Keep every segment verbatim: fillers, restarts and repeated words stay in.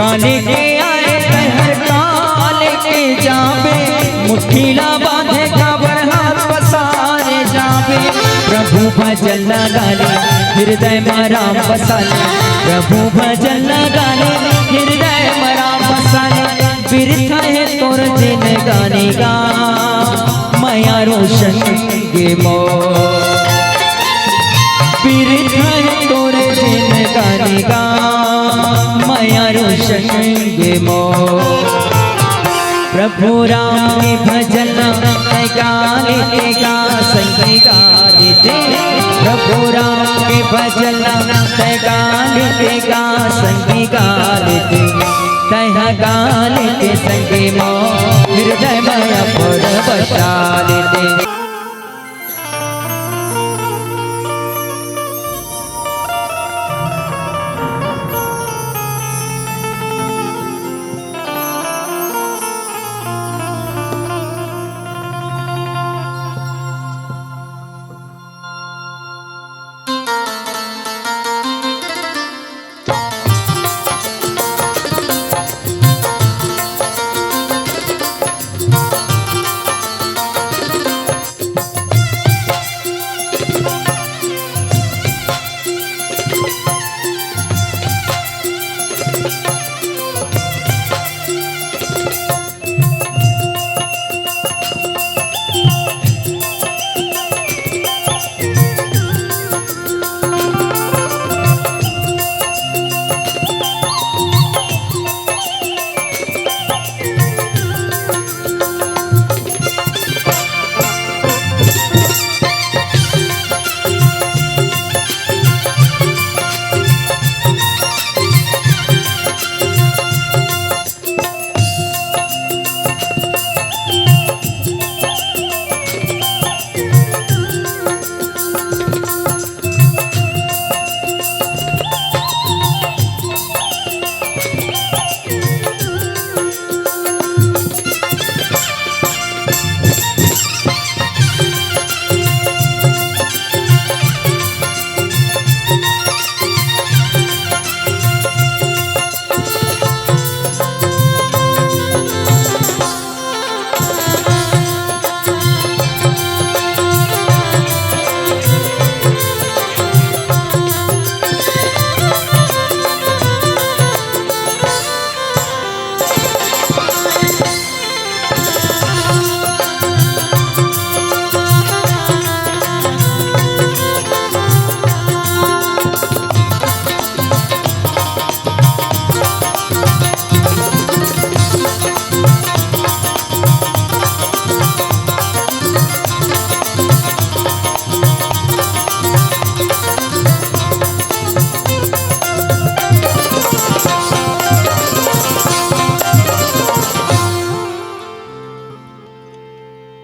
काले के आए तैहर काले के जाबे, मुट्ठी ला बांधे काबर हाथ पसारे जाबे। प्रभु भजन लगा ले, हृदय मा राम बसा ले। प्रभु भजन लगा ले, हृदय मा राम बसा ले। बिरथा हे तोर जिनगानी गा, मया रोशन गे मोर। बिरथा हे तोर जिनगानी गा, मया रोशन गे मोर। प्रभु राम के भजन तैं गा लेते गा, संगी गा लेते। प्रभु राम के भजन तैं गा लेते गा, संगी गा लेते। तैं गा लेते संगी मोर, हृदय मा अपन बसा लेते।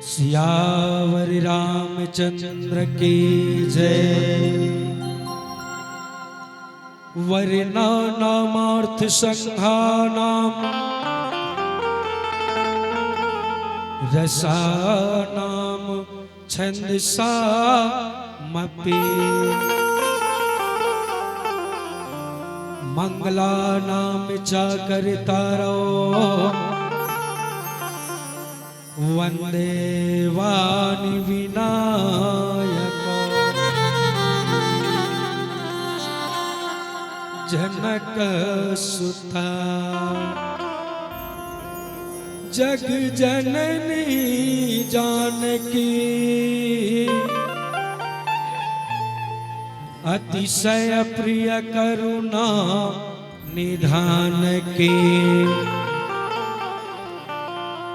सियावर रामचंद्र की जय। वर्णानामार्थ संघानाम रसानाम छंदसामपि। मंगलानाम च कर्तारौ वंदे वानि विनायक। जनक सुता जग जननी जानकी अतिशय प्रिय करुणा निधान की।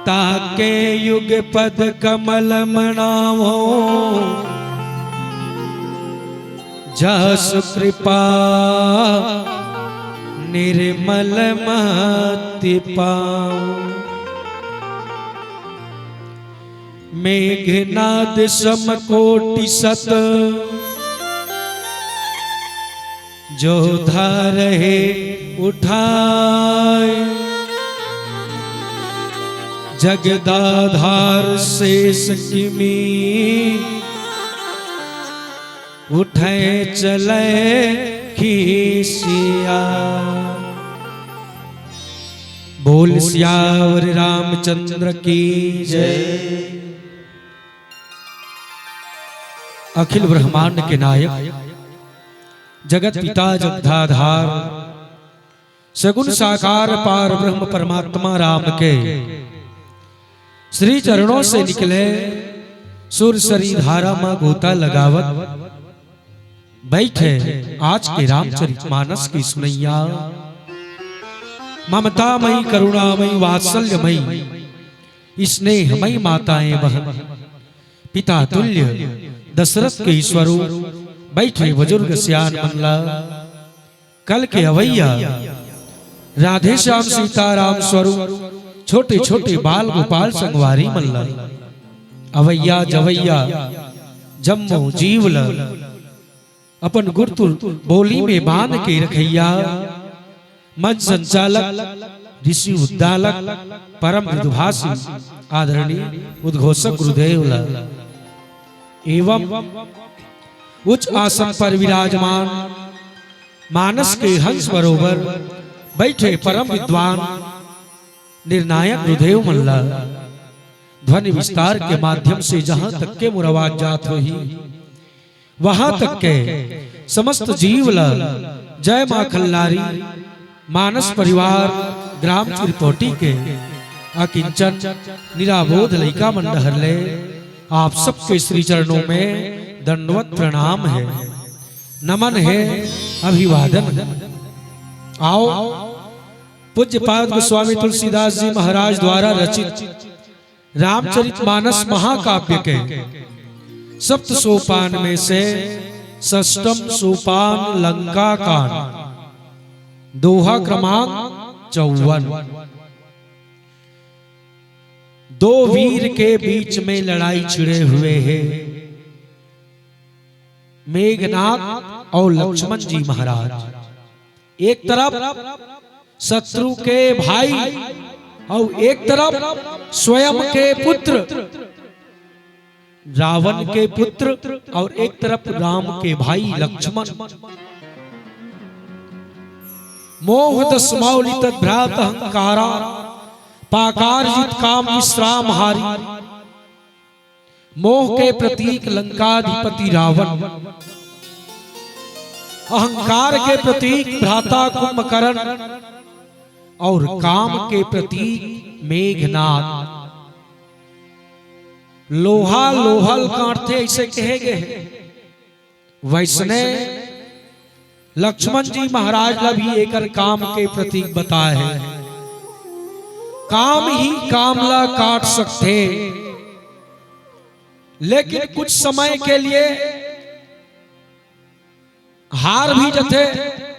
ताके युगपद कमल मनावो, जासु कृपा निर्मल मति पावो। मेघनाद सम कोटि सत जो धारहे उठाय। जगदाधार शेष किमी उठे चले खीसिया। बोल सियावर रामचंद्र की जय। अखिल ब्रह्मांड के नायक, जगत पिता जगदाधार, सगुण साकार पार ब्रह्म परमात्मा राम के श्री चरणों से निकले सुरसरी धारा मा गोता लगावत बैठे आज के रामचरित मानस के सुनैया। ममतामयी, करुणामयी, वात्सल्यमयी, स्नेहमयी माताएं बहन, पिता तुल्य दशरथ के स्वरूप बैठे बुजुर्ग सियान मन ला, कल के अवैया राधे श्याम सीताराम स्वरूप छोटे छोटे बाल गोपाल संगवारी मन ला, अवैया जवैया जम्मो जीव ला अपन गुरतुर बोली में बांध के रखैया मंच संचालक, ऋषि उद्दालक, परम विदुभाषी आदरणीय उद्घोषक गुरुदेव ला एवं उच्च आसन पर विराजमान मानस के हंस बरोबर बैठे परम विद्वान निर्णायक गुरुदेव मन ला ध्वनि विस्तार के माध्यम से जहां तक के मोर आवाज जात होही, वहां तक के समस्त जीव ला जय माँ खल्लारी मानस परिवार ग्राम चिरपोटी के अकिंचन निराबोध लइका मन डहर ले आप सबके श्री चरणों में दंडवत प्रणाम है, नमन है, अभिवादन है। आओ, पूज्यपाद गोस्वामी तुलसीदास जी महाराज द्वारा रचित रामचरित मानस महाकाव्य के सप्त सोपान में से षष्टम सोपान लंका कांड, दोहा क्रमांक चौवन। दो वीर के बीच में लड़ाई छिड़े हुए है, मेघनाथ और लक्ष्मण जी महाराज। एक तरफ शत्रु के भाई और एक तरफ स्वयं के पुत्र रावण के पुत्र और एक तरफ राम के भाई लक्ष्मण। मोह दसमौलित भ्रात अहंकारा, पाकार जित काम विश्राम हारी। मोह के प्रतीक लंकाधिपति रावण, अहंकार के प्रतीक भ्राता कुंभकर्ण और काम के प्रतीक मेघनाथ। लोहा लोहल काटथे, ऐसे कहे गए हैं। वैसने लक्ष्मण जी महाराज ला भी एकर काम के प्रतीक बताए हे। काम ही काम ला काट सकथे, लेकिन कुछ समय के लिए हार भी जथे।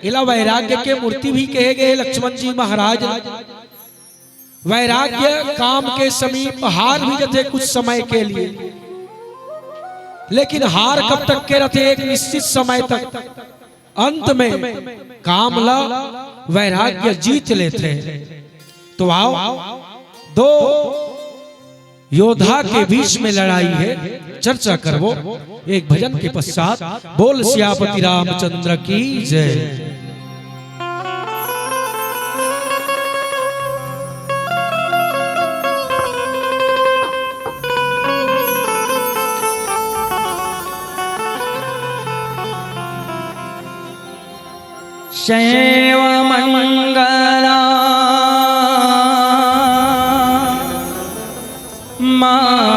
एला वैराग्य के मूर्ति भी कहे गए लक्ष्मण जी महाराज। वैराग्य काम के समीप हार भी जथे कुछ समय के लिए, लेकिन हार कब तक के रथे? एक निश्चित समय तक। अंत में काम ला वैराग्य जीत लेथे। तो आओ, दो योद्धा के बीच में लड़ाई है, चर्चा करबो एक भजन के पश्चात। बोल सियापति रामचंद्र की जय। शैव मंगला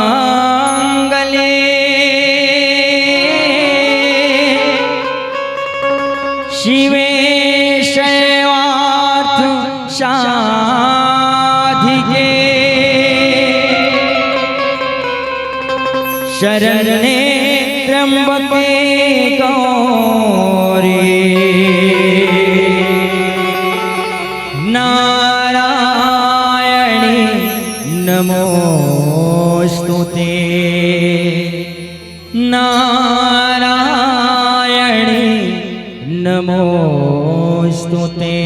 मंगले शिवे शैवार्थ साधिके शरण्ये त्र्यंबके गौरी नारायणी नमोस्तुते। नारायणी नमोस्तुते।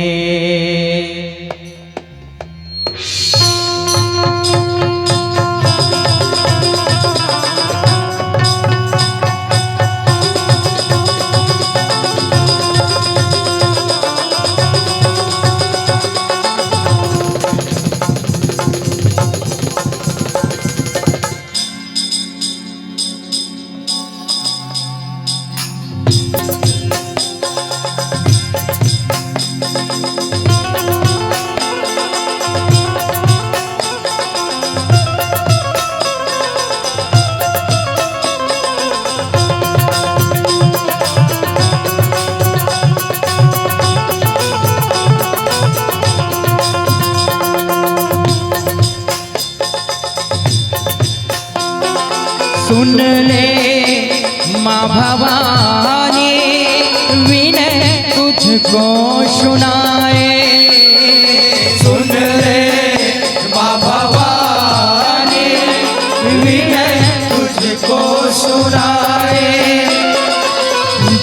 सुन ले माँ भवानी, विनय तुझको सुनाए। सुन ले माँ भवानी, विनय तुझको सुनाए।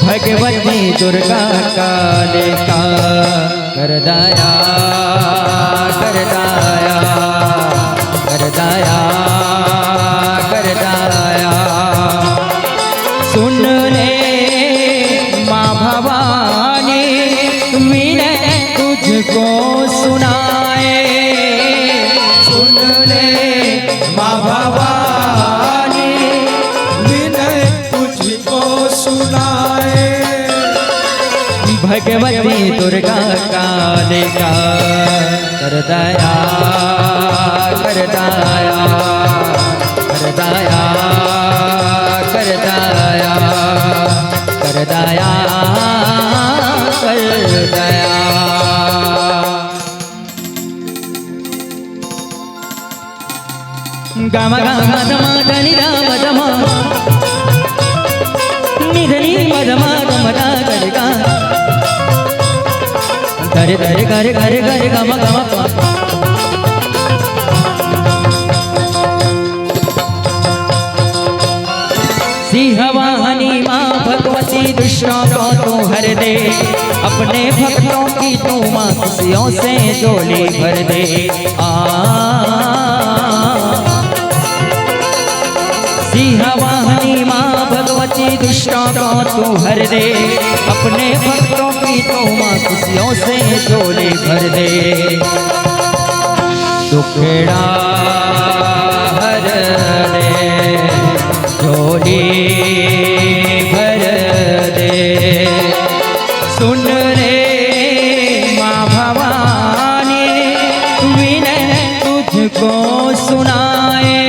भगवती दुर्गा कालिका, कर दया, कर दया, कर दया, कर दया। सुन ले माँ भवानी, विनय तुझको सुनाए। सुन ले माँ भवानी, विनय तुझको सुनाए। भगवती दुर्गा कालिका, कर दया, कर दया, कर दया, कर दया, कर दया, कर दया। गम गम दम धनि दा म दम। नि धनि म दम दम दा ग रे गा। ग रे ग रे ग रे ग रे ग रे ग म ग म प। सिंहवाहिनी माँ भगवती दुष्टों को तू हर दे, अपने भक्तों की तू माँ खुशियों से झोली भर दे। आ, सिंहवाहिनी माँ भगवती दुष्टों को तू हर दे, अपने भक्तों की तू माँ खुशियों से झोली भर दे। दुखड़ा हर दे, झोली भर दे। सुन रे माँ भवानी, विनय तुझको सुनाए।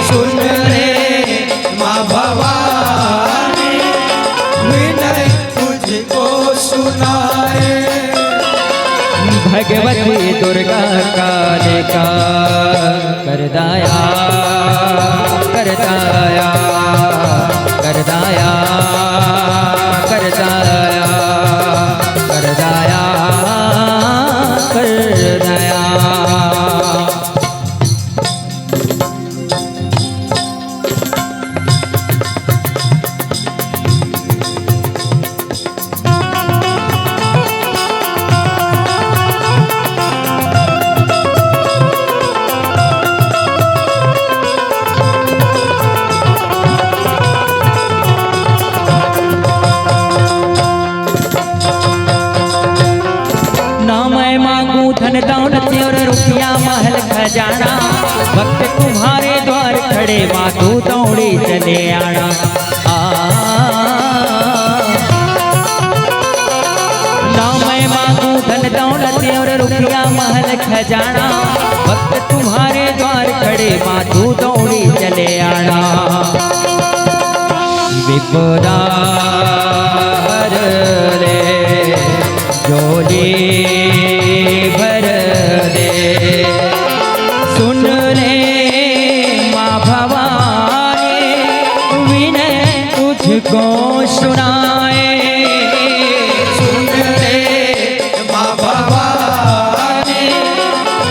सुन रे माँ भवानी, विनय तुझको सुनाए। भगवती दुर्गा कालिका, कर दया, कर दया, कर दया, कर दया, कर दया, कर दया। ना मैं मांगू धन दौलत और रुपया महल खजाना, भक्त तुम्हारे द्वार खड़े माँ तू दौड़ी चले आना। आ, ना मैं मांगू धन दौलत और रुपया महल खजाना, भक्त तुम्हारे द्वार खड़े माँ तू दौड़ी चले आना। विपदा हर ले झोली भर दे। सुन ले माँ भवानी, विनय तुझको सुनाए। सुन ले माँ भवानी,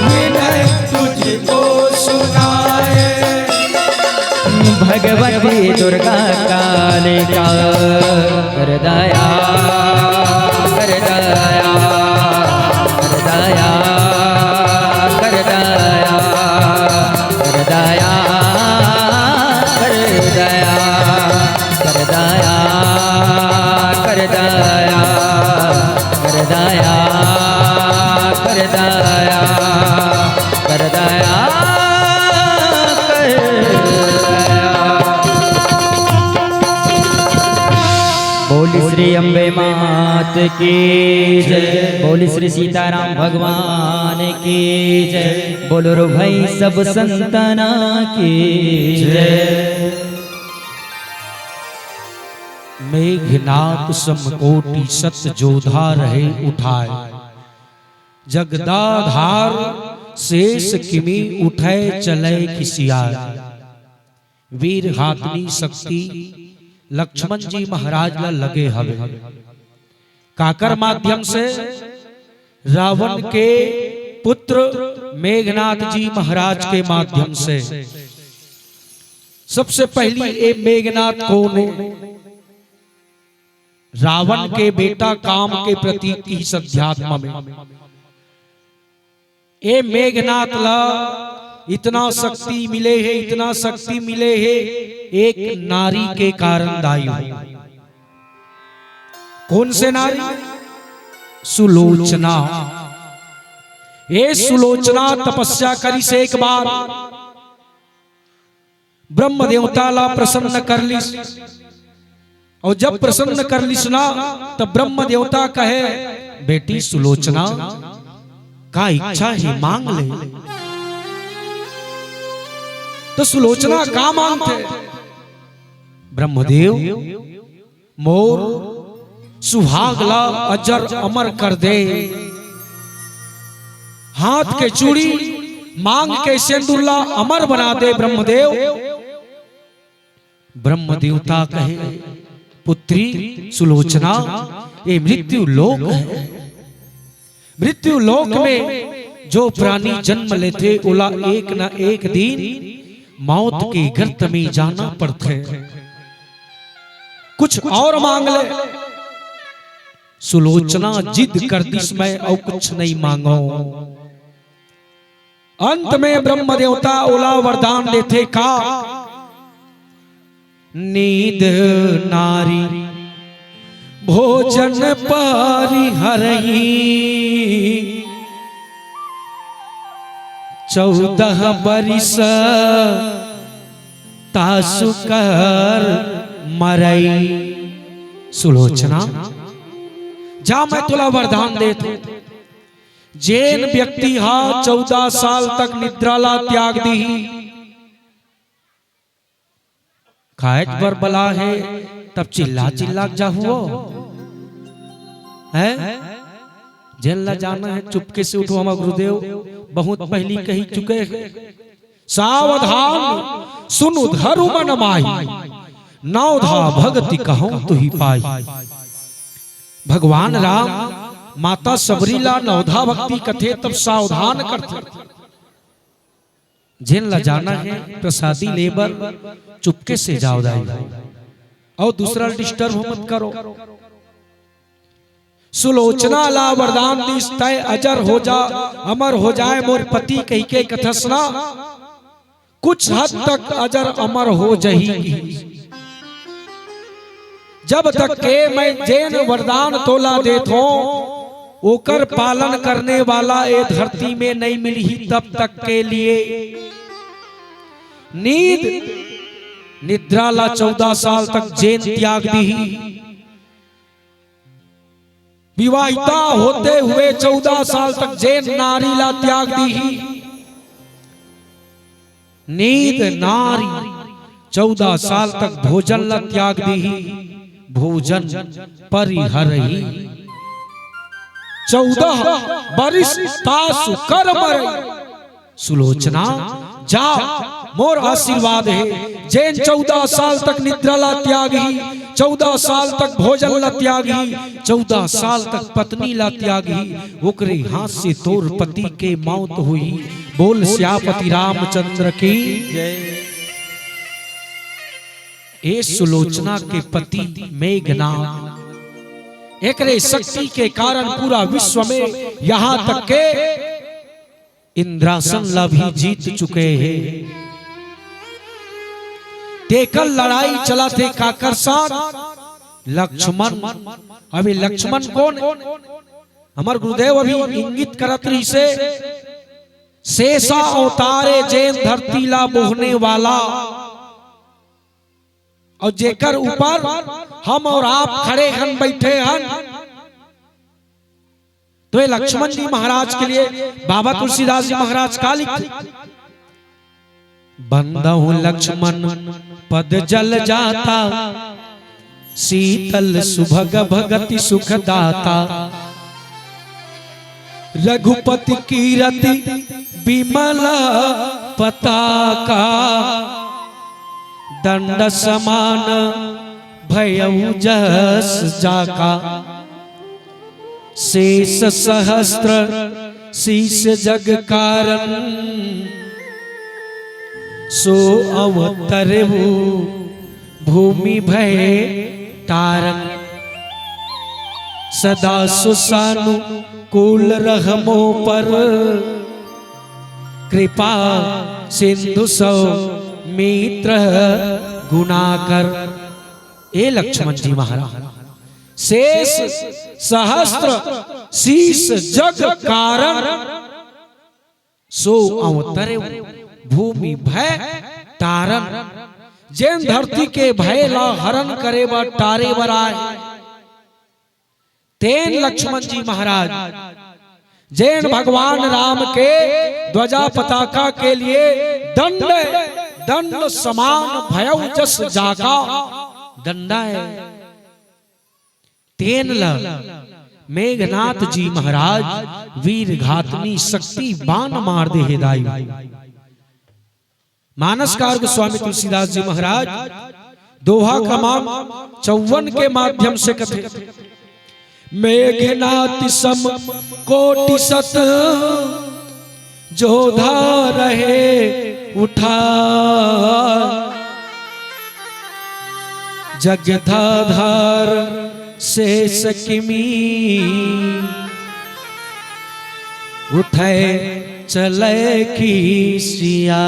विनय तुझको सुनाए। भगवती दुर्गा कालिका, कर दया, कर दया, कर दया, कर दया, कर दया, कर दया, कर दया, कर दया, कर दया, कर दया, कर दया, कर दया। बोल श्री की जय। बोल श्री सीताराम भगवान की जय। बोलो रो भाई सब संतना की जय। मेघनाथ समकोटि सत जोधा रहे उठाय, जगदाधार शेष किमी उठै चलै खिसियाय। वीर हाथनी शक्ति लक्ष्मण जी महाराज ला लगे हवे। काकर माध्यम से? रावण के पुत्र मेघनाथ जी महाराज के माध्यम से। सबसे पहली ए मेघनाथ कौन है? रावण के बेटा, काम के प्रतीक इस अध्यात्म में। ए मेघनाथ ला इतना शक्ति मिले हे, इतना शक्ति मिले हे, एक नारी के कारण दाई हो। कौन से नारी? सुलोचना। ए सुलोचना तपस्या करिस एक बार, ब्रह्म देवता ला प्रसन्न कर लिस। और जब प्रसन्न कर लिस ना, तब ब्रह्म देवता कहे, "बेटी सुलोचना, का इच्छा हे, मांग ले।" तो सुलोचना का मांगथे? ब्रह्मदेव, मोर सुहाग ला अजर अमर कर दे, हाथ के चूड़ी, मांग के सेंदुर ला अमर बना दे ब्रह्मदेव। ब्रह्म देवता कहे, पुत्री सुलोचना, ये मृत्यु लोक है। मृत्यु लोक में जो प्राणी जन्म लेथे, ओला एक न एक दिन मौत के गर्त में जाना पड़थे। कुछ और मांग ले। सुलोचना जिद कर दिस, मैं अउ कुछ नहीं मांगो। अंत में ब्रह्म देवता ओला वरदान देथे का? नींद नारी भोजन परिहरही, चौदह बरिस तासु कर मरई। सुलोचना, जा, मैं तोला वरदान देत हूं, जेन व्यक्ति हा चौदह साल तक निद्रा ला त्याग दिही, खाएच बर बला हे, तब चिल्ला चिल्ला के जाहू वो। हैं? जेन ला जाना है, चुपके से उठो, हमर गुरुदेव बहुत पहली कही चुके हैं। सावधान सुनु धरु मन माही, नवधा भगति कहूं तुहि पाही। भगवान राम माता सबरी ला नवधा भक्ति कथे, तब सावधान करथे। जेन ला जाना है प्रसादी लेबर, चुपके से जाओ दाई, और दूसरा डिस्टर्ब मत करो। सुलोचना ला वरदान दिस, तय अजर हो जा, अमर हो जाए मोर पति कहिके कथस ना, कुछ हद तक अजर अमर हो जही। जब तक के मैं जेन वरदान तोला देत हों, ओकर पालन करने वाला ए धरती में नहीं मिलही, तब तक के लिए नींद निद्रा ला चौदह साल तक जेन त्याग दिही, विवाहिता होते हुए चौदह साल तक जेन नारी ला त्याग दिही, नींद नारी चौदह साल तक भोजन ला त्याग दिही, भोजन परिहरही, चौदह बरिस तासु कर मरई। सुलोचना, जा, मोर आशीर्वाद हे, जेन चौदह साल तक निद्रा ला त्यागही, चौदह साल तक भोजन ला त्यागही, चौदह साल तक पत्नी ला त्यागही, ओकरे हाथ से तोर पति के मौत होही। बोल सियापति रामचंद्र की। ए सुलोचना के पति मेघनाथ, एकरे शक्ति के कारण पूरा विश्व में यहां तक के इंद्रासन ला भी जीत चुके हे। तेकर लड़ाई चलत हे काकर साथ? लक्ष्मण। अभी लक्ष्मण कौन? हमर गुरुदेव अभी इंगित करत रहिसे, शेषा अवतार ए जेन धरती ला बोहने वाला, और जेकर ऊपर हम और आप खड़े हन, बैठे हन, तो ये लक्ष्मण जी महाराज के लिए बाबा तुलसीदास जी महाराज का लिखथे? बंदहु लक्ष्मण पद जल जाता, शीतल सुभग भगति सुख दाता। रघुपति कीरति विमल पताका, दंड समान भयउ जस जाका। शेष सहस्त्र शीश जग कारण, सो अवतरहु भूमि भय तारण। सदा सुसानुकूल रहमो पर, कृपा सिंधु सौ मित्र गुणाकर। ए लक्ष्मण जी महाराज, शेष सहस्त्र शीश जग कारण, सो अवतरे भूमि भय तारण। जेन धरती के भय ला हरण करे बर, टारे बर आए, तेन लक्ष्मण जी महाराज, जेन भगवान राम के ध्वजा पताका के लिए दंड, दंड समान भयउ जस जाका, दंडा है। तेन ल मेघनाथ जी महाराज वीर घातनी शक्ति बाण मार दे हे दाई। मानसकार गोस्वामी तुलसीदास जी महाराज दोहा क्रमांक चौवन के माध्यम से कथे, मेघनाथ सम कोटि सत जोधा रहे उठा, जगधाधार शेष किमी उठे चले की सिया।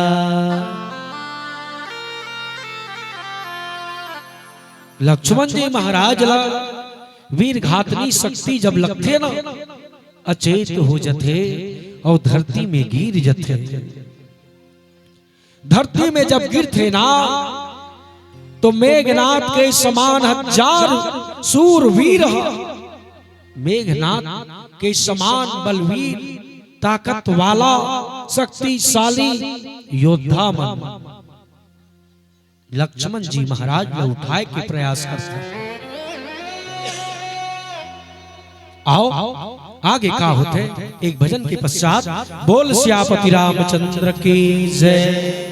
लक्ष्मण जी महाराज ला वीर घातनी शक्ति जब लगथे ना, अचेत हो जथे अउ धरती में गिर जथे। धरती में जब गिरथे ना, तो मेघनाथ के समान हजार सूर वीर ह, मेघनाथ के समान बलवीर, ताकत वाला, शक्तिशाली योद्धा मन लक्ष्मण जी महाराज ल उठाए के प्रयास करथे। आओ, आगे का होथे? एक भजन के पश्चात बोल सियापति रामचंद्र की जय।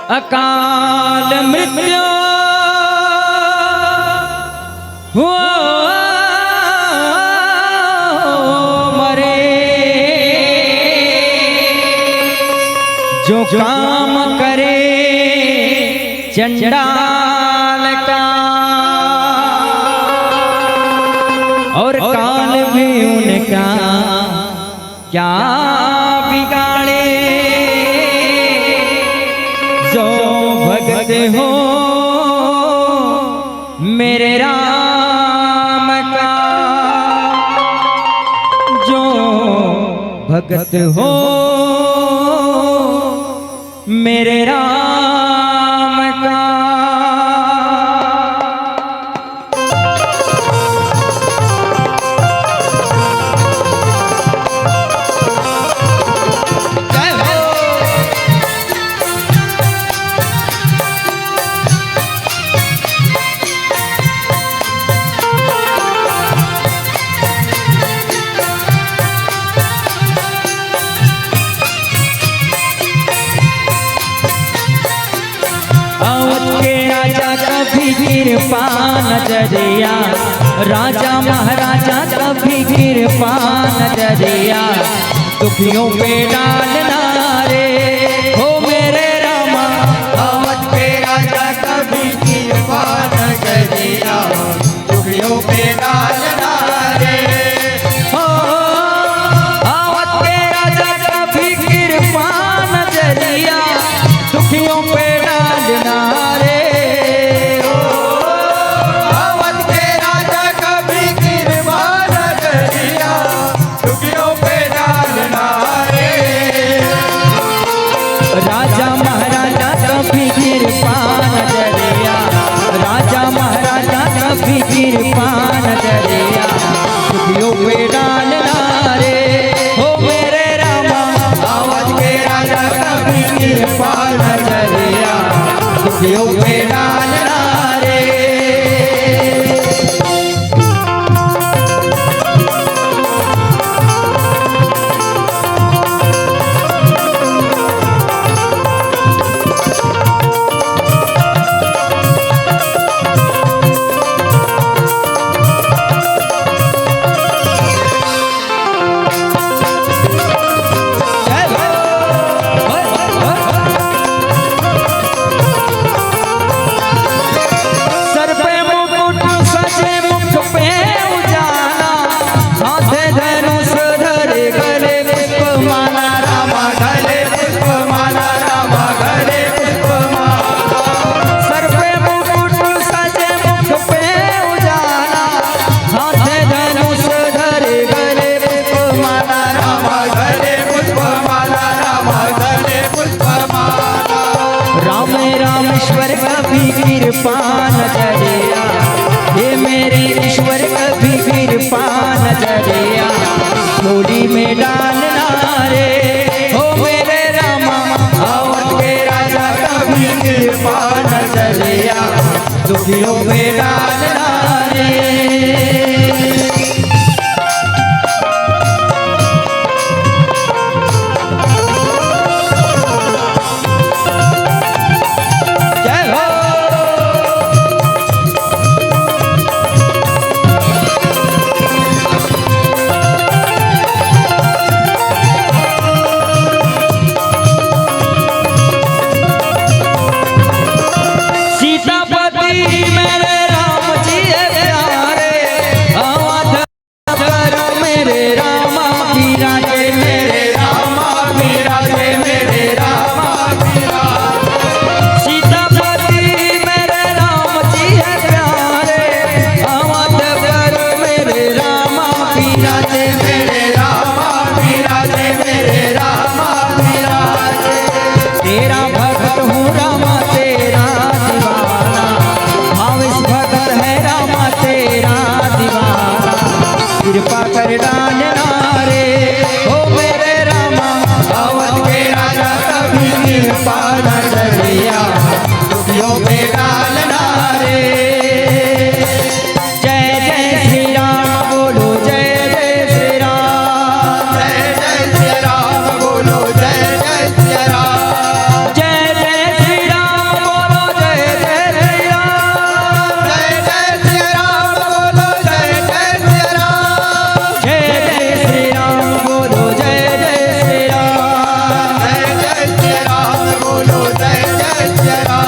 अकाल मृत्यु हो मरे, जो काम करे चंडाल का, और काल भी उनका क्या बिगाड़े, जो भगत हो मेरे राम का, जो भगत हो मेरे राम का। अवध के राजा कभी कृपा नजरिया, राजा महाराजा कभी कृपा नजरिया, दुखियों पे डालना रे, हो मेरे रामा। अवध के राजा कभी कृपा नजरिया, दुखियों पे डालना रे। हो, अवध के राजा कभी कृपा नजरिया, दुखियों पे डालना रे। हो, अवध के राजा कभी कृपा नजरिया, यो पे डालना रे। सर पे मुकुट सजे मुख पे उजाला, हाथे धनुष धरे गले पुष्प माला, रामा गले पुष्प माला, रामा गले पुष्प माला। सर पे मुकुट सजे मुख पे उजाला, हाथे धनुष धरे गले पुष्प माला, रामा गले पुष्प माला, रामा गले पुष्प माला। राम रामेश्वर कभी कृपा नजरिया, हे मेरे ईश्वर कभी कृपा नजरिया, झोली में डालना रे। हो मेरे रामा, अवध के राजा कभी कृपा नजरिया, दुखियों में डालना रे। जय हो। सीतापति मेरे राम जी है प्यारे, अवध करो मेरे रामा, विराजे मेरे रामा, विराजे मेरे रामा, विराजे। सीतापति मेरे राम जी है प्यारे, अवध करो मेरे रामा, विराजे मेरे रामा, विराजे मेरे रामा, विराजे। तेरा भक्त हूँ रामा, तेरा दीवाना, भावेश भक्त है रामा, तेरा दीवाना। कृपा कर डालना रे, ओ मेरे रामा, अवध के राजा कभी कृपा नजरिया, दुखियों पे डालना रे। जय जय श्री राम बोलो, जय जय श्री राम। जय जय श्री राम बोलो, जय जय श्री राम। जय जय श्री राम बोलो, जय जय श्री राम। जय जय श्री राम बोलो, जय जय श्री राम। जय जय श्री राम बोलो, जय जय श्री राम। जय जय श्री राम बोलो, जय जय श्री राम।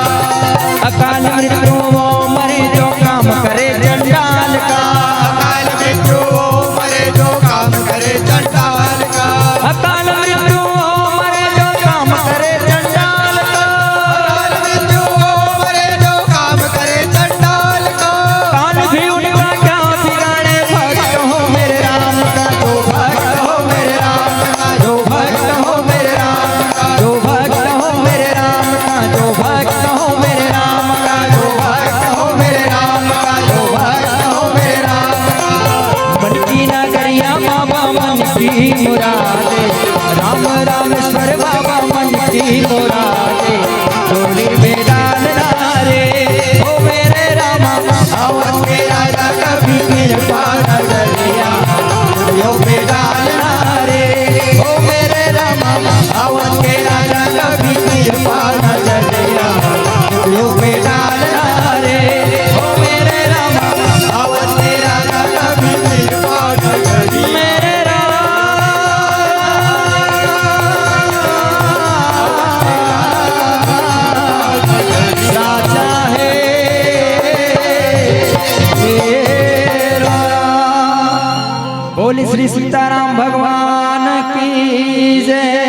अकाल मृत्यु वो मरे जो काम करे चंडाल का। अकाल मृत्यु वो मरे जो काम करे चंडाल का। अकाल मृत्यु वो मरे जो काम करे चंडाल का। अकाल मृत्यु वो मरे जो काम करे चंडाल का। काल भी उनका क्या बिगाड़े, भक्त हो मेरे राम का, जो भक्त हो मेरे राम का, जो भक्त हो मेरे राम का, जो भक्त हो मेरे राम का, जो भक्त हो मेरे राम का, जो भक्त हो मेरे राम का, जो भक्त हो मेरे राम का। मन की नगरिया बाबा मन की मुरादे, राम रामेश्वर बाबा मन की मुरादे। झोली में डालना रे, ओ मेरे रामा, अवध के राजा कभी कृपा नजरिया, झोलियों पे डालना रे, ओ मेरे रामा, अवध के राजा कभी कृपा नजरिया, झोलियों पे डालना रे, ओ मेरे रामा, अवध के राजा कभी कृपा नजरिया। मेरे राम राजा है मेरा। बोल श्री सीताराम भगवान की जय।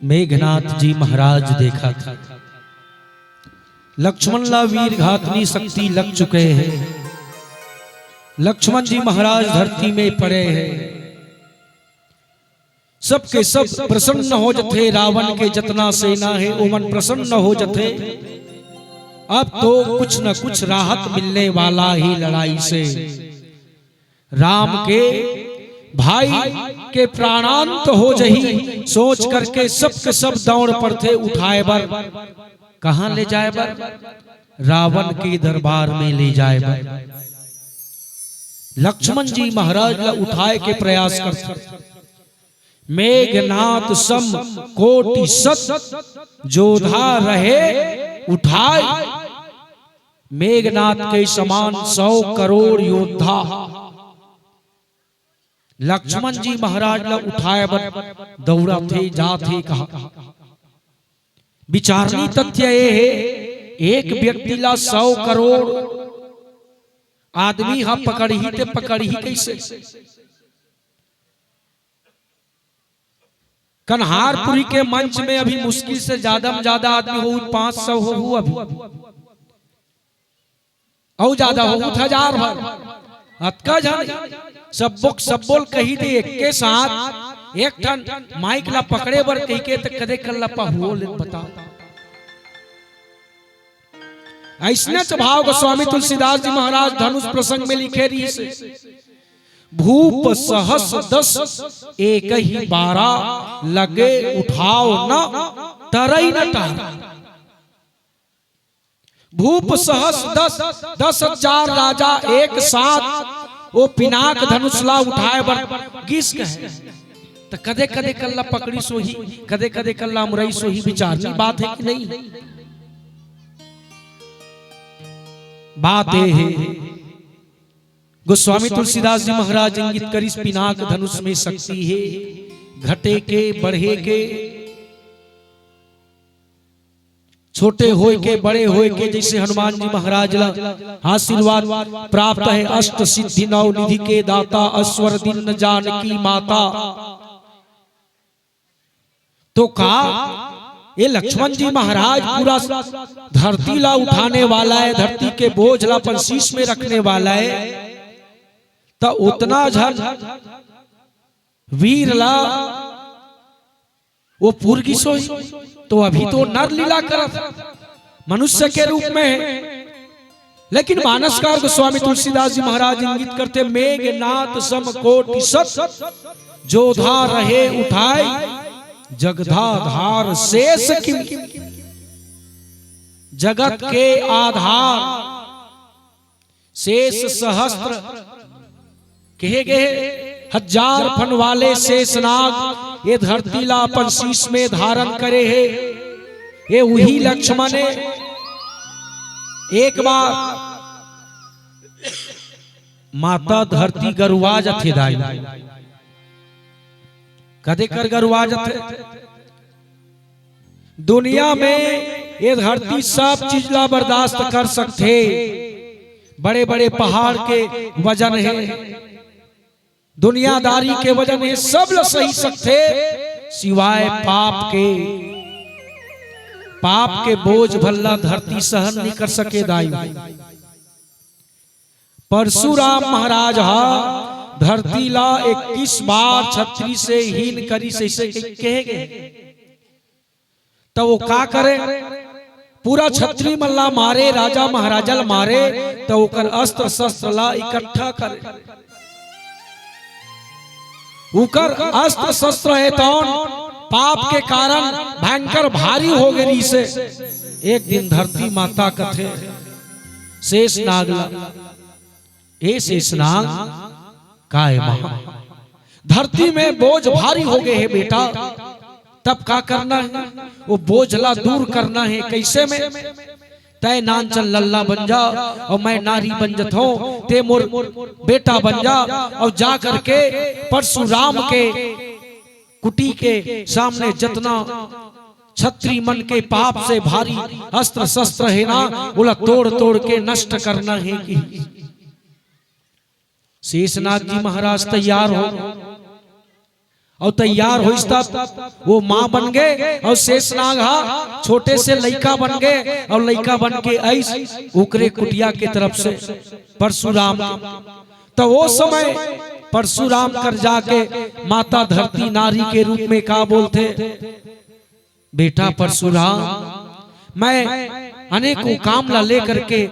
मेघनाथ जी महाराज देखत हे, लक्ष्मण ला वीर घातनी शक्ति लग चुके हे। लक्ष्मण जी महाराज धरती में पड़े हे। सबके सब प्रसन्न हो जथे, रावण के जतना सेना हे, ओमन प्रसन्न हो जथे। अब तो कुछ न कुछ राहत मिलने वाला हे लड़ाई से। राम के भाई के प्राणांत हो जही, सोच करके सबके सब दौड़ पड़थे उठाए बर। कहां ले जाए बर? रावण के दरबार में ले जाए बर। लक्ष्मण जी महाराज ला उठाए के प्रयास करथे। मेघनाथ सम कोटि सत, जोधा रहे उठाए। मेघनाथ के समान सौ करोड़ योद्धा लक्ष्मण जी महाराज ला उठाए बर दौड़ाथे, जाथे कहा। विचारनी तथ्य ये हे, एक व्यक्ति ला सौ करोड़ आदमी हा पकड़ही ते पकड़ही कैसे? कन्हारपुरी के मंच में अभी मुश्किल से ज्यादा में ज्यादा आदमी हो, पांच सौ हो, हो अभी, अउ ज्यादा हो, हजार भर, अतका झन, सब्बो सब्बो ल कही दे, एक के साथ एक ठन माइक ला पकड़े बर कही के, त कदे कल्ला पहुओ ले बताओ। ऐसने भाव गोस्वामी तुलसीदास जी महाराज धनुष प्रसंग में लिखे रहिस, भूप सहस दस एक ही बारा, लगे उठाव न टरई न टारा। भूप सहस दस, दस हजार राजा एक साथ वो पिनाक धनुष ला उठाए बर गिस कहे, त कदे कदे कल्ला पकड़िस होही, कदे कदे कल्ला अमरइस होही। विचार की बात हे कि नहीं? बात ये हे, गोस्वामी तुलसीदास जी महाराज इंगित करिस, पिनाक धनुष में शक्ति हे, घटे के, बढ़े के, छोटे होय के, बड़े होय के, जैसे हनुमान जी महाराज ला आशीर्वाद प्राप्त हे, अष्ट सिद्धि नौ निधि के दाता, अस्वर दीन जानकी माता। तो का ये लक्ष्मण जी महाराज पूरा धरती ला उठाने वाला हे, धरती के बोझ ला अपन शीश में रखने वाला हे, त उतना झन वीर ला वो पुर गिस होही, तो अभी तो नर लीला करत हे, मनुष्य के रूप में हे। लेकिन मानसकार गोस्वामी तुलसीदास जी महाराज इंगित करथे, मेघनाथ सम कोटि सत, जोधा रहे उठाए, जगदाधार शेष किम। जगत के आधार शेष सहस्त्र कहे गे हे, हजार फन वाले शेषनाग ये धरती ला अपन शीश में धारण करे हे। ये उही लक्ष्मण हे। एक बार माता धरती गरुआ जथे दाई, कदे कर गरुआ जथे? दुनिया में ये धरती सब चीज ला बर्दाश्त कर सकथे। बड़े-बड़े पहाड़ के वजन हे, दुनियादारी के वजन हे, सब ला सही सकथे, सिवाय पाप के। पाप के बोझ भल्ला धरती सहन नहीं कर सके दाई। परशुराम महाराज हा धरती ला इक्कीस बार छत्री से हीन करिस, अइसे कहे गे। त वो का करे? पूरा छत्री मन ला मारे, राजा महाराजा ला मारे, त ओकर अस्त्र शस्त्र ला इकट्ठा करे। उकर अस्त्र शस्त्र हे तौन पाप के कारण भयंकर भारी हो गे रिहिसे। एक दिन धरती माता कथे शेषनाग ला, "ए शेषनाग, काय महा धरती में बोझ भारी हो गे हे बेटा, तब का करना हे? वो बोझ ला दूर करना हे। कैसे में? तैं नानचन लल्ला बन जा अउ मैं नारी बन जथों, तैं मोर बेटा बन जा अउ जा करके परशुराम के कुटी के सामने जतना छत्री मन के पाप से भारी अस्त्र शस्त्र हे ना, ओला तोड़ तोड़ के नष्ट करना हे।" कि शेषनाग जी महाराज तैयार हो, अउ तैयार होइस तब वो माँ बन गे, अउ शेषनाग हा छोटे से लइका बन गे, अउ लइका बन के आइस ओकरे कुटिया के तरफ से परशुराम। त वो समय परशुराम कर जाके माता धरती नारी के रूप में का बोलथे, "बेटा परशुराम, मैं अनेकों काम ला लेकर के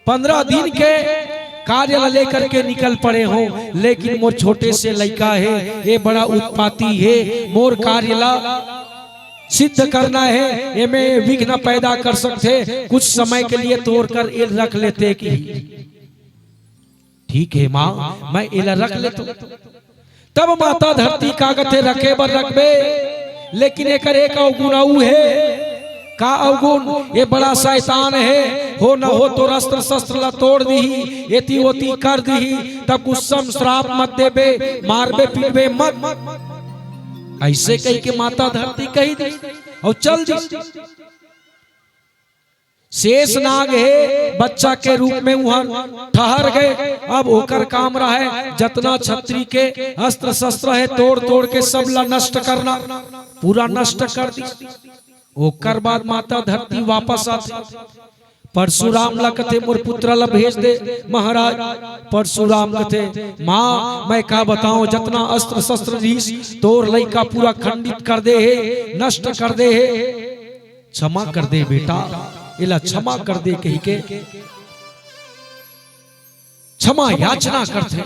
पंद्रह दिन के कार्य ला लेकर के निकल पड़े हों, लेकिन मोर छोटे से लइका हे, ये बड़ा उत्पाती हे, मोर कार्य ला सिद्ध करना हे, एमे विघ्न पैदा कर सकथे, कुछ समय के लिए तोड़ कर ये रख लेते कि ठीक हे माँ, मैं एला रख लेथों। तब माता धरती का कथे, रखे बर रखबे, लेकिन एकर एक अवगुण अउ हे। का अवगुण? ये बड़ा शैतान हे, हो न हो तोर अस्त्र शस्त्र ला तोड़ दिही, एती ओती कर दिही, तब गुस्सा म श्राप मत देबे, मारबे पीटबे मत। अइसे कहिके माता धरती कहि दिस अउ चल दिस। शेष नाग हे, बच्चा के रूप में उहाँ ठहर गे। अब ओकर काम रहय, जतना छत्री के अस्त्र शस्त्र हे, तोड़ तोड़ के सब ला नष्ट करना, पूरा नष्ट कर दिस। ओकर बाद माता धरती वापस आथे, परशुराम ला कथे, मोर पुत्र ला भेज दे महाराज। परशुराम कथे, माँ, मैं का बताओं, जतना अस्त्र शस्त्र रिहिस, तोर लइका पूरा खंडित कर दे हे, नष्ट कर दे हे। क्षमा कर दे बेटा, एला क्षमा कर दे कहिके क्षमा याचना करथे।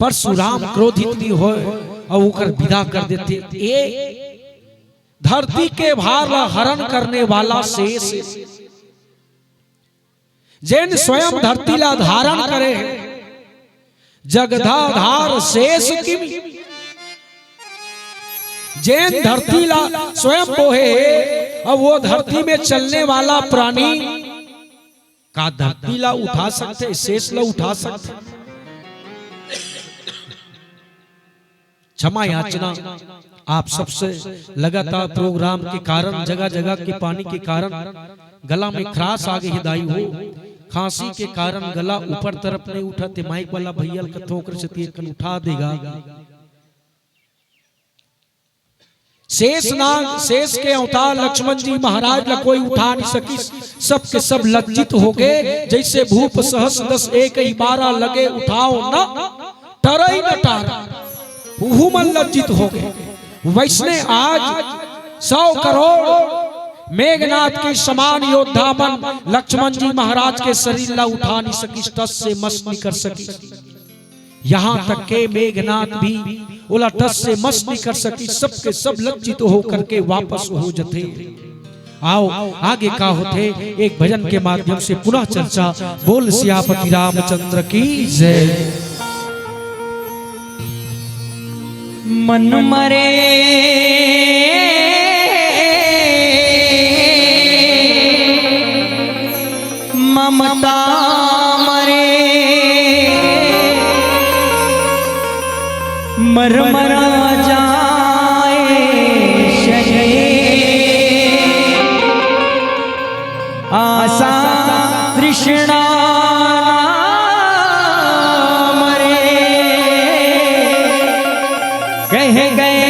परशुराम क्रोधित नइ होय अउ ओकर विदा कर देथे। ए धरती के भार ला हरण करने वाला शेष, जेन स्वयं धरती ला धारण करे हे, जगदाधार शेष किम, जेन धरती ला स्वयं बोहे हे, अब वो धरती में चलने वाला प्राणी का धरती ला उठा सकथे, शेष ला उठा सकथे? क्षमा याचना आप सबसे। लगातार प्रोग्राम के कारण, जगह जगह के पानी के कारण गला में खराश आ गे हे दाई हो। खांसी के कारण गला ऊपर तरफ नइ उठत हे। माइक वाला भैया ल कथों ओकर सेती एक कन उठा देगा। शेष नाग, शेष के अवतार लक्ष्मण जी महाराज ला कोई उठा नइ सकिस। सब के सब लज्जित हो गे। जइसे भूप सहस दस एक ही बारह लगे उठाओ न, टरई न टार, उहू मन लज्जित हो गे। वइसने आज सौ करोड़ मेघनाथ के समान योद्धा मन लक्ष्मण जी महाराज के शरीर ला उठा नइ सकिस, टस से मस नइ कर सकिस। यहाँ तक के मेघनाथ भी ओला टस से मस नइ कर सकिस। सबके सब लज्जित होकर के वापस हो जथे। आओ, आगे का होथे, एक भजन के माध्यम से पुनः चर्चा। बोल सियापति रामचंद्र की जय। मन मरे ममता मरे, मर मरा जाए शरीर। आशा तृष्णा ना मरे, कह गए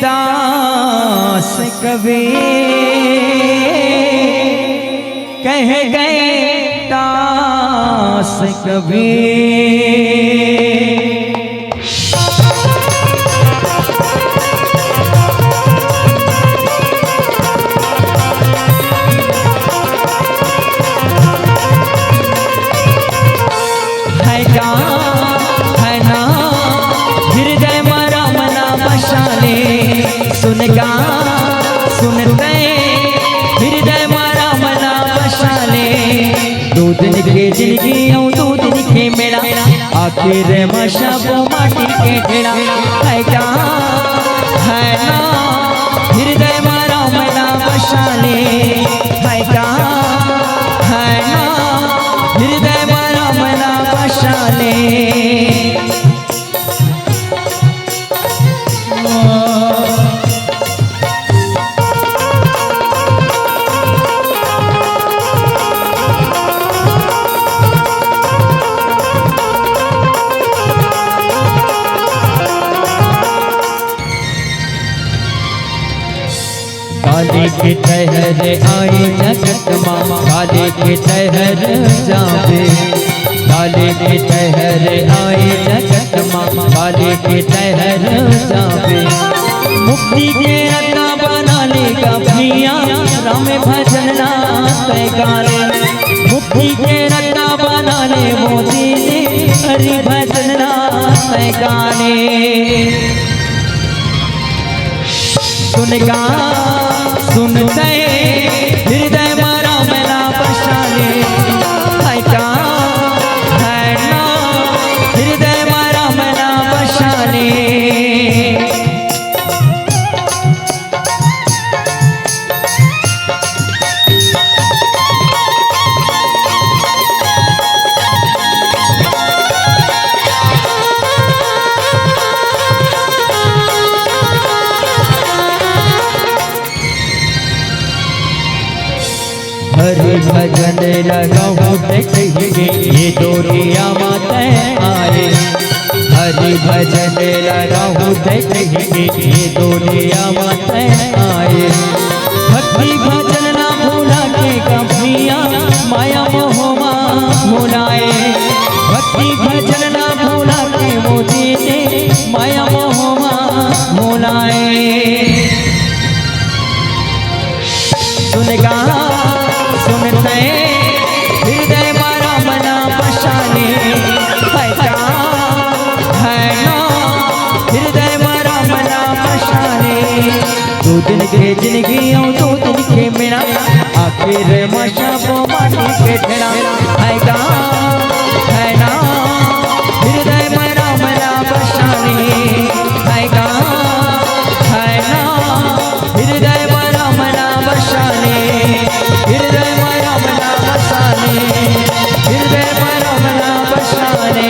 दास कबीर, कह गए दास कबीर। है का, है ना, हृदय मा राम नाम बसाले। सुन का, सुनते, हृदय मा राम नाम बसाले। दू दिन के जिनगी अउ दू दिन के मेला, आखिर मा सबो माटी के ढेला। है का, है ना, हृदय मा राम नाम बसाले। है का, है ना, हृदय मा राम नाम बसाले। काली के ठहर आए जगत मा, काली के ठहर जावे। काली के ठहर आए जगत मा, काली के ठहर जावे। मुक्ति के रत्ता बना ले गफिया, राम भजन ना तय गाले। मुक्ति के रत्ता बना ले मोती हरि भजन ना तैं गाने। सुन गा सुनते हृदय मा राम ना बसाने। है का है ना हृदय मा राम ना बसाने। हरि भजन लगाहूँ तैं कहिके, ये डोलिया मा तैं आए। हरि भजन लगाहूँ तैं कहिके, ये डोलिया मा तैं आए। भक्ति भजन ना भुला के कब भुइयाँ माया मोह मा भुलाए। भक्ति भजन ना भुला के मोदी ने माया मोह मा भुलाए। सुन गा सुनते हृदय मा राम ना बसाने। है का है ना हृदय मा राम ना बसाने। दू दिन के जिनगी अउ दू दिन के मेरा, आखिर मा सबो माटी के ढेरा। है का है ना हृदय मा राम ना बसाने। है का है ना हृदय मा राम ना बसाने। हृदय मा राम ना बसाने। हृदय मा राम ना बसाने।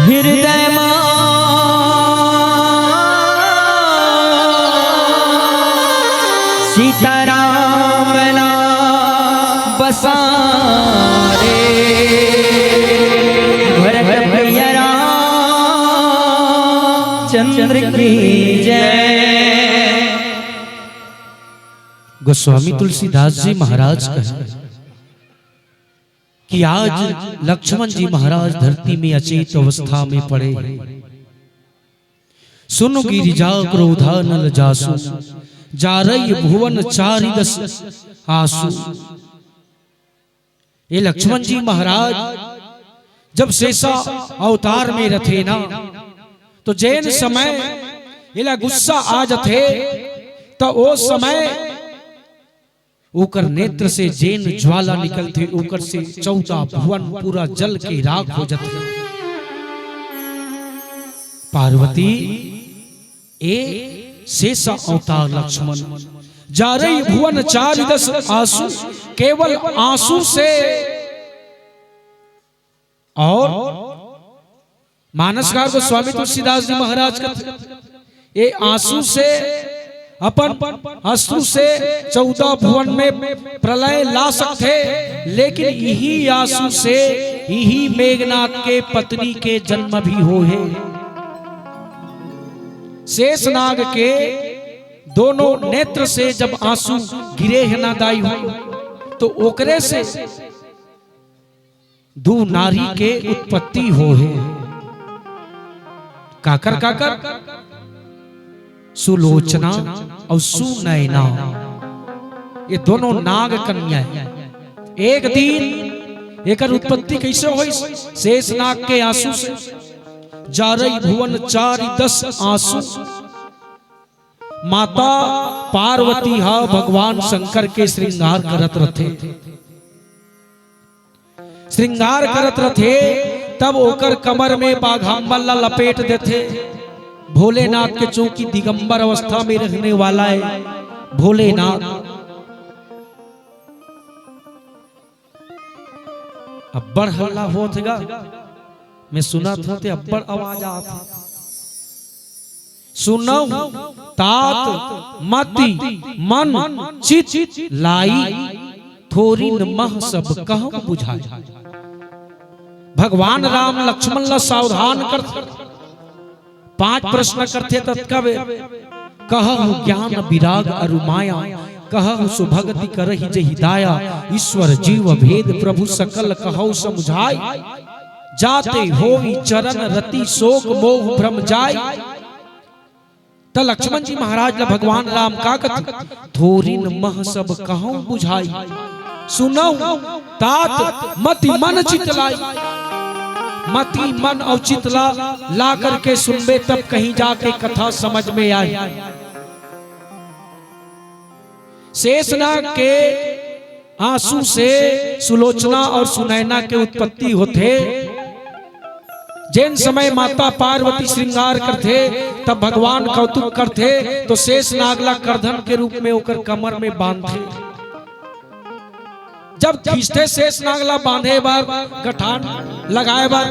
हृदय मा सीताराम ना बसाने। भरत भैया रामचंद्र की जय। गोस्वामी तुलसीदास जी महाराज कहे कि आज लक्ष्मण जी महाराज धरती में अचेत अवस्था में पड़े हैं। सुन गिरिजा क्रोधानल जासु, जारई भुवन चारिदस आसु। ये लक्ष्मण जी महाराज जब सेसा अवतार में रथे ना, तो जेन समय एला गुस्सा आ जथे, तो ओ समय ओकर नेत्र से जेन ज्वाला निकलथे, ओकर से चौदह भुवन पूरा जल के राख हो जथे। पार्वती, ए सेसा अवतार लक्ष्मण, जारई भुवन चारिदस आसु, केवल आंसू से। और मानसकार गोस्वामी तुलसीदास जी महाराज कथे, ए आंसू से अपन अश्रु से चौदह भुवन में प्रलय ला सकथे, लेकिन इही आंसू से इही मेघनाथ के पत्नी के जन्म भी होहे। शेषनाग के दोनों नेत्र से जब आंसू गिरे हे ना दाई हो, तो ओकरे से दू नारी के उत्पत्ति होहे। काकर काकर? सुलोचना अउ सुनैना, ये दोनों नाग कन्या हे। एक दिन एकर उत्पत्ति कैसे होइस? शेषनाग के आंसू से। जारई भुवन चारिदस आसु। माता पार्वती हा भगवान शंकर के श्रृंगार करत रथे। श्रृंगार करत रथे, तब ओकर कमर में बाघाम्बर ला लपेट देथे। भोलेनाथ के, चूंकि दिगंबर अवस्था में रहने वाला है भोलेनाथ। अब्बड़ हल्ला होत हे गा, मैं सुनत हों ते अब्बड़ आवाज आत हे। सुनहु तात मति मन चित लाई, थोरिन मह सब कहु बुझाई। भगवान राम लक्ष्मण ला सावधान करथे, पांच प्रश्न करथे ततका बेर। कहहु ज्ञान विराग अरु माया, कहहु सुभगति करहि जेहि दाया। ईश्वर जीव भेद प्रभु सकल कहउ समुझाय, जाते होई चरण रति शोक मोह भ्रम जाय। त लक्ष्मण जी महाराज ला भगवान राम का कथे, थोरिन मह सब कहउँ बुझाई। सुनव तात मति मन चित लाई। मति मन अउ चित ला ला करके सुनबे, तब कहीं जाके कथा समझ में आही। शेषनाग के आंसू से सुलोचना और सुनैना के उत्पत्ति होथे। जेन समय माता पार्वती श्रृंगार करथे, तब भगवान कौतुक करथे, तो शेषनाग ला करधन के रूप में ओकर कमर में बांधथे। जब खींचथे शेषनाग ला बांधे बर, गठान लगाए बर,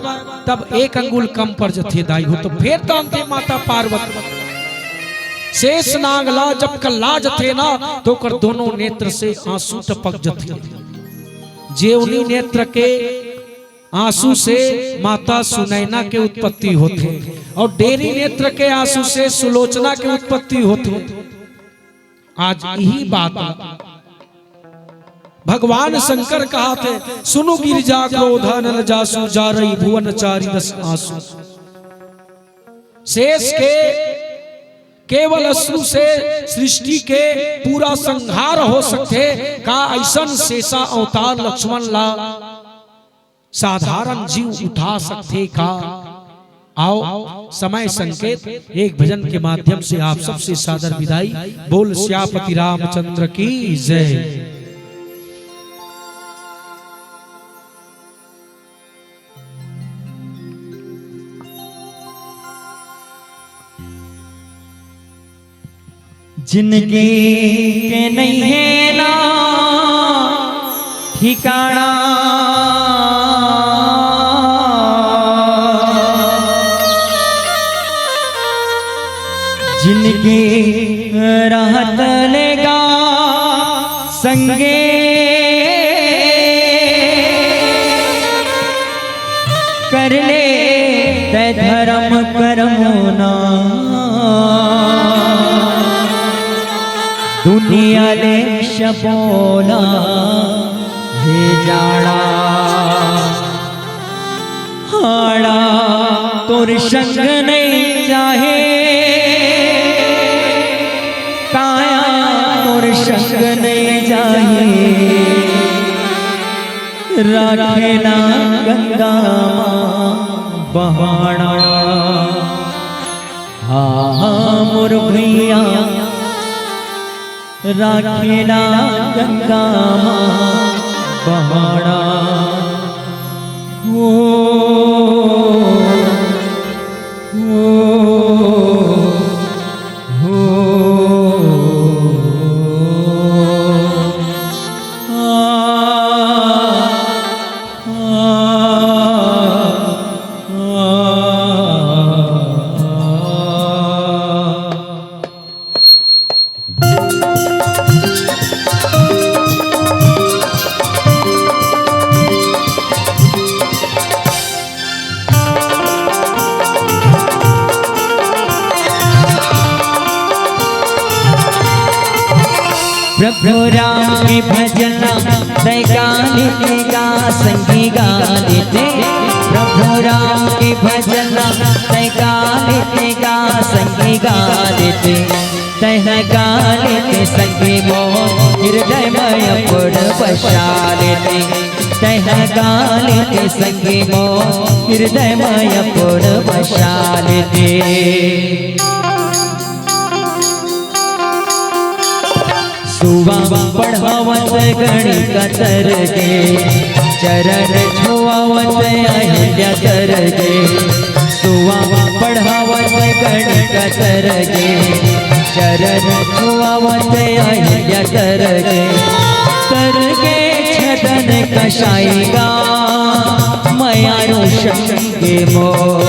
तब एक अंगुल कम पड़ जथे दाई हो। तो फेर तानथे माता पार्वती। शेषनाग ला जब कल्ला जथे ना, तो ओकर दोनों नेत्र से आंसू टपक जथे। जेवनी नेत्र के आंसू से माता सुनैना के उत्पत्ति होथे और डेरी नेत्र के आंसू से सुलोचना के उत्पत्ति होथे। आज इही बात भगवान शंकर कहाथे, "सुनु गिरिजा क्रोध नल जासु, जारई भुवन चारि दस आंसू।" शेष के केवल अश्रु से सृष्टि के पूरा संहार हो सकथे। का अइसन शेषा अवतार लक्ष्मण ला साधारण जीव उठा सकथे का? आओ, समय संकेत एक भजन के माध्यम से आप सबसे सादर विदाई। बोल सियापति रामचंद्र की जय। जिनगी के नइ हे ना ठिकाना, जिनगी रहत ले गा संगे, कर ले तै धरम करम ना। दुनिया ले शबोला हे जाड़ा, हाड़ा तोर संग नइ जाहे, काया तोर संग नइ जाहे। राखे ना गंगा माँ बहाना। हाँ, हाँ, मोर भैया, राखे ना गंगा माँ बहाना। हो, हो, हो, आ, आ, आ, आ। प्रभु राम के भजन तै गा लेते गा संगी गा लेते। प्रभु राम के भजन तै गा लेते गा संगी गा लेते। तै गा लेते संगी मोर हृदय में अपन बसा लेते। तै गा लेते संगी मोर हृदय में अपन बसा लेते। सुवा पढ़ावत गणी कतर गे, चरण छुआवत अहिल्या तर गे। सुवा पढ़ावत गणी कतर गे, चरण छुआवत अहिल्या तर गे। तर गे छदन कसाई गा, मयारू संगे मोर।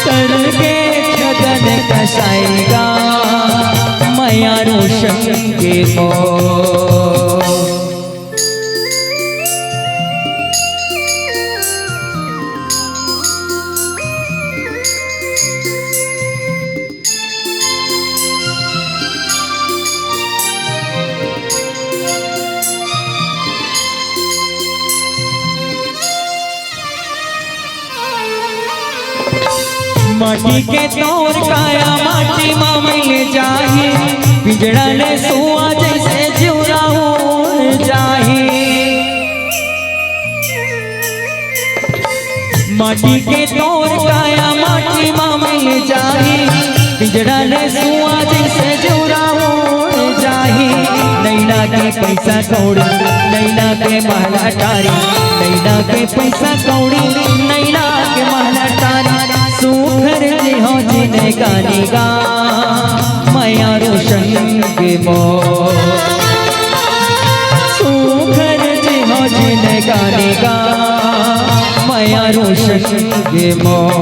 तर गे छदन कसाई गा, मयारू संगे मोर। माटी के तोर काया माटी मा मिल जाही, पिंजड़ा ले सुआ जैसे जिउरा उड़ माटी के तोर काया माटी मा मिल जाही, पिंजड़ा ले सुआ जइसे जुरा उड़ जाही। नैना के पइसा कौड़ी, नैना के महला टारी, नैना के पइसा कौड़ी, नैना के महला टारी। सुघर जिहो जिनगानी गा, मया रोशन के मोर। सुघर जिहो जिनगानी गा, मया रोशन के मोर।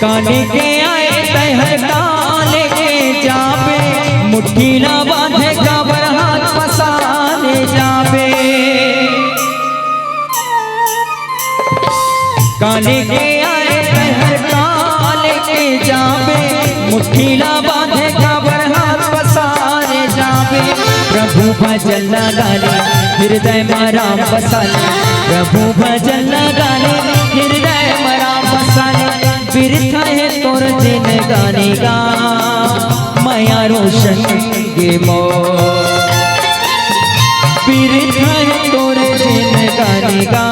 काने के आए तैहर काने के जाबे, मुट्ठी ला बांधे काबर हाथ पसारे जाबे। काने के आए तैहर काने के जाबे, मुट्ठी ला बांधे काबर हाथ पसारे जाबे। प्रभु भजन ला गाले, हृदय मा राम बसाले। प्रभु भजन ला गाले, हृदय मा राम बसाले। बिरथा हे तोर जिनगानी गा, मया रोशन के मोर। बिरथा हे तोर जिनगानी गा,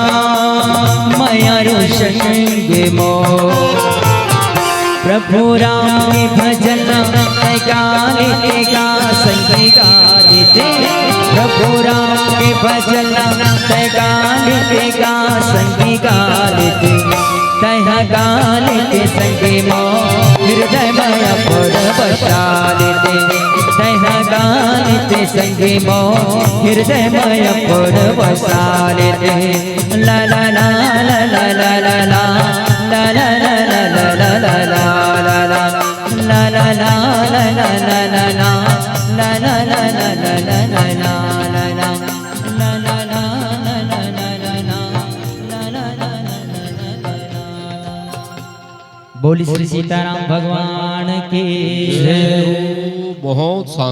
मया रोशन के मोर। प्रभु राम के भजन तैं गा लेते गा, संगी गा लेते। प्रभु राम के भजन तैं गा लेते गा, संगी गा लेते। तैं हा गा लेते संगी मोर, हृदय मा अपन बसा लेते। तैं हा गा लेते संगी मोर, हृदय मा अपन बसा लेते। ला ला ला। बोली श्री सीताराम भगवान की। जय हो। बहुत शांति।